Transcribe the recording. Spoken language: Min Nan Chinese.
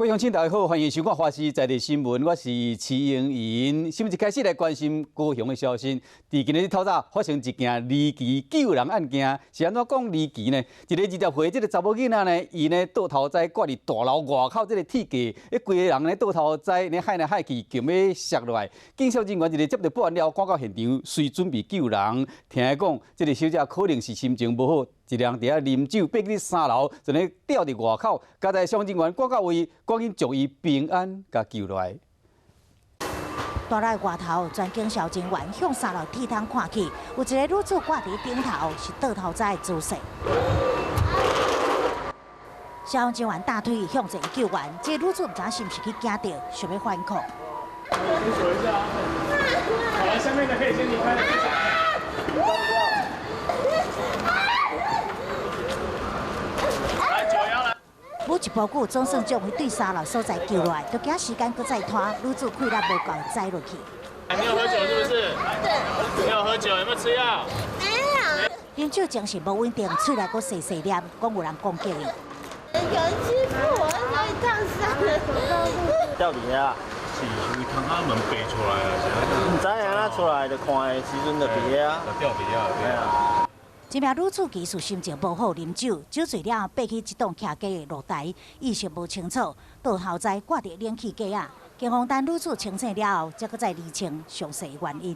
各位鄉親大家好，歡迎收看《華視在地新聞》，我是徐英瑩。新聞一開始來關心高雄的消息。佇今仔日透早發生一件離奇救人案件，是按怎講離奇呢？一个20歲這个查某囡仔呢，伊呢倒頭栽掛佇大樓外口這个鐵架，彼規个人呢倒頭栽咧害來害去，強欲摔落來。警消人員一个接到報案了，趕到現場，隨準備救人。聽講這个小姐可能是心情無好，一个人佇遐啉酒，爬去三樓，就咧吊佇外口。佳哉消防人員趕到位，趕緊將伊平安共救落來。大樓外頭，全警消人員向三樓鐵窗看去，有一个女子掛佇頂頭，是倒頭栽的姿勢。消防人員大腿向前救援，這个女子毋知是毋是去驚著，想欲反抗。先鎖一下。好了，下面的可以先離開。來，九幺來。無一步久，總算將伊對三樓所在救落來，都驚時間閣再拖，女子氣力無夠，栽落去。你有喝酒是不是？對。你有喝酒，有沒有吃藥？沒有。啉酒精神無穩定，喙內閣細細念，講有人攻擊伊。有人欺負我，所以燙傷了。吊佇遐。是因為窗仔門爬出來啊？毋知影怎出來，就看的時陣就佇遐。就吊佇遐，對啊。這名女子其實心情無好，啉酒，酒醉了後爬去這棟徛家的露台，意識無清楚，倒頭栽掛佇冷氣架仔。警方等女子清醒了後，才閣再釐清詳細原因。